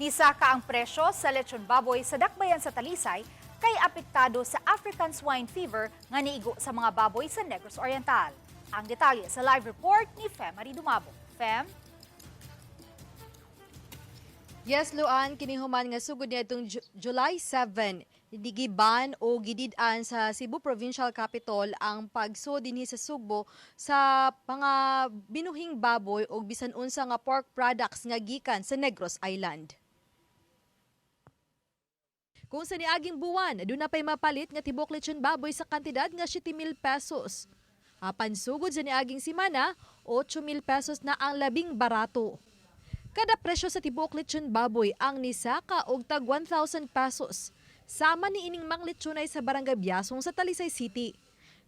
Nisaka ang presyo sa lechon baboy sa Dakbayan sa Talisay kay apektado sa African Swine Fever nga niigo sa mga baboy sa Negros Oriental. Ang detalye sa live report ni Femary Dumabo. Fem? Yes, Luan, kinihuman nga sugod niya itong July 7, giban o gidid-an sa Cebu Provincial Capital ang pagsud dinhi sa Sugbo sa mga binuhing baboy o bisan unsa nga pork products nga gikan sa Negros Island. Kung sa niaging buwan, doon na pa'y mapalit nga tibok lechon baboy sa kantidad nga 7,000 pesos. Apan sugod sa niaging simana, 8,000 pesos na ang labing barato. Kada presyo sa tibuok lechon baboy ang nisaka og tag 1,000 pesos. Sama ni ining mang lechonay sa Barangay Biasong sa Talisay City.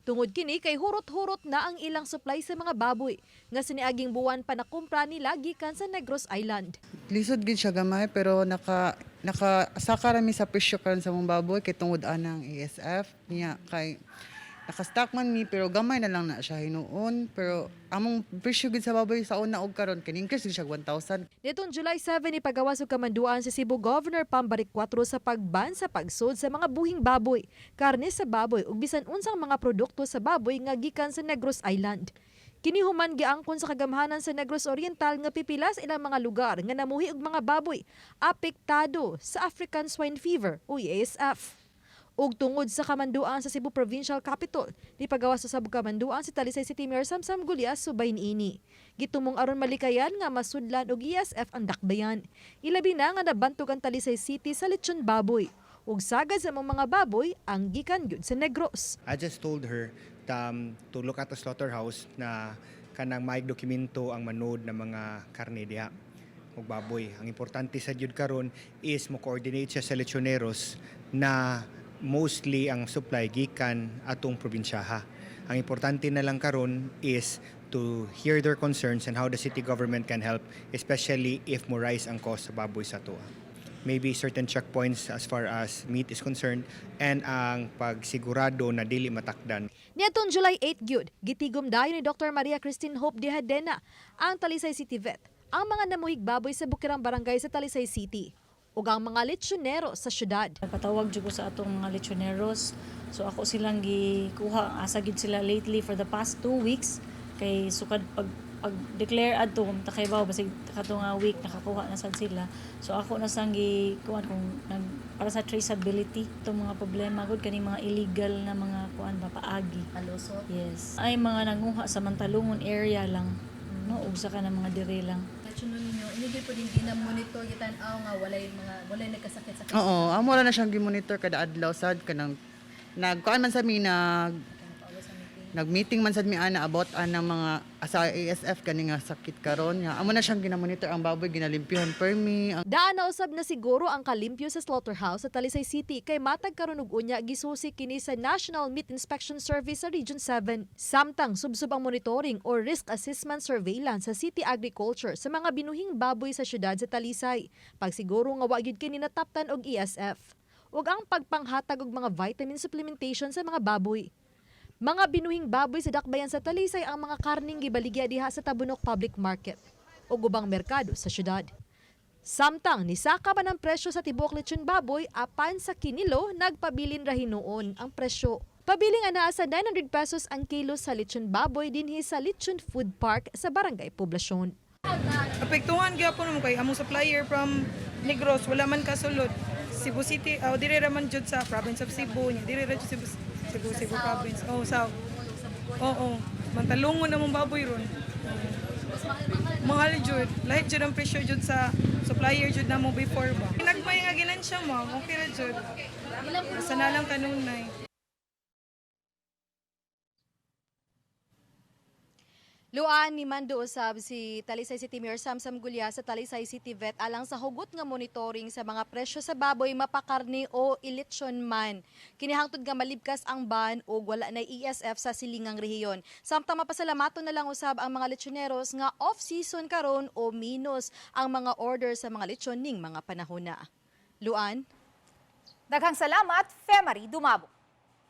Tungod kini kay hurot-hurot na ang ilang supply sa mga baboy nga sa niaging buwan pa nakumpra nila gikan sa Negros Island. Lisod gid siya gamay, pero naka saka ra mi sa presyo karon sa mong baboy kay tungod anang ASF niya, kay naka-stock man mi pero gamay na lang na siya hinuon, pero among presyo gid sa baboy sa una og karon kay increase gid siya 1,000. Nitong July 7, ipagawas og kamanduan sa Cebu Governor Pambaric 4 sa pagban sa pagsud sa mga buhing baboy, karne sa baboy ug bisan unsang mga produkto sa baboy nga gikan sa Negros Island. Kini human giangkon sa kagamhanan sa Negros Oriental nga pipila sa ilang mga lugar nga namuhi og mga baboy apektado sa African Swine Fever o ASF. Ug tungod sa kamanduan sa Cebu Provincial Capital, nipagawas sa usab kamanduan si Talisay City Mayor Samsam Gullas subay niini. Gitumong aron malikayan nga masudlan og ESF ang dakbayan. Ilabi na nga nabantog ang Talisay City sa lechon baboy. Ug sagad sa mga baboy ang gikan gyud sa Negros. I just told her to look at the slaughterhouse na kanang may dokumento ang manod ng mga karne diha ug baboy. Ang importante sa jud karon is mo coordinate siya sa lechoneros na mostly ang supply gikan atong probinsyaha. Ang importante na lang karon is to hear their concerns and how the city government can help, especially if mo rise ang cost sa baboy sa atoa. Maybe certain checkpoints as far as meat is concerned and ang pagsigurado na dili matakdan. Niadtong July 8 gyud, gitigom dayon ni Dr. Maria Christine Hope de Hadena ang Talisay City Vet, ang mga namuhig baboy sa Bukirang Barangay sa Talisay City ug ang mga lechonero sa syudad. Nagpatawag jud ko sa atong mga lechoneros. So ako silang gikuha, asa gid sila lately for the past 2 weeks kay sukad pag declare adto kung takaybaw basig kato nga week nakakuha na sad sila. So ako na sang gikuan kung nag para sa traceability itong mga problema gud kani mga illegal na mga kuan ba, paagi. Palusot. Yes. Ay mga nanguha sa Mantalungon area lang no, ug sa kanang mga dire lang. Lechon ninyo, hindi po din gina-monitor, gitan-aw nga walay nagkasakit-sakit? Oo, amo ra na siyang gi-monitor kada adlaw sad, kanang nagkuan man sa mi, nag-meeting man sad mi ana about anang mga sa ASF kani nga sakit karon nga amo na siyang gina-monitor ang baboy, ginalimpyuhan permi ang Daan na usab na siguro ang kalimpyo sa slaughterhouse sa Talisay City kay matag karon og unya gisusi kini sa National Meat Inspection Service sa Region 7. Samtang subsob ang monitoring or risk assessment surveillance sa City Agriculture sa mga binuhing baboy sa syudad sa Talisay. Pagsiguro nga wa gyud kini nataptan og ESF ug ang pagpanghatag og mga vitamin supplementation sa mga baboy. Mga binuhing baboy sa Dakbayan sa Talisay ang mga karning gibaligya diha sa Tabunok Public Market ug ubang merkado sa syudad. Samtang nisaka man ang presyo sa tibuok lechon baboy, apan sa kinilo nagpabilin ra hinuon ang presyo. Pabiling anaa sa 900 pesos ang kilo sa lechon baboy dinhi sa Lechon Food Park sa Barangay Poblacion. Apektuhan gyapon mo kay among supplier from Negros wala man kasulod. Cebu City, oh, dire ra man jud sa province of Cebu nya. Dire ra jud Cebu Cebu, Cebu province. Oh, sa. Oo. Mantalungon na mong baboy ron. Mahal jud. Lahi jud ang presyo jud sa supplier jud namo before ba. Nagmay nga ginansya, ma'am. Okay ra jud. Basta na lang kanunay. Luan, ni Mando usab si Talisay City Mayor Samsam Gulya sa Talisay City Vet alang sa hugot nga monitoring sa mga presyo sa baboy, mapakarni o ilitsyon man. Kini hangtod nga malibkas ang ban o wala na ESF sa silingang rehiyon. Samtang mapasalamaton na lang usab ang mga lechoneros nga off-season karon o minus ang mga order sa mga lechon ning mga panahon na. Luan? Daghang salamat, Femary Dumabo.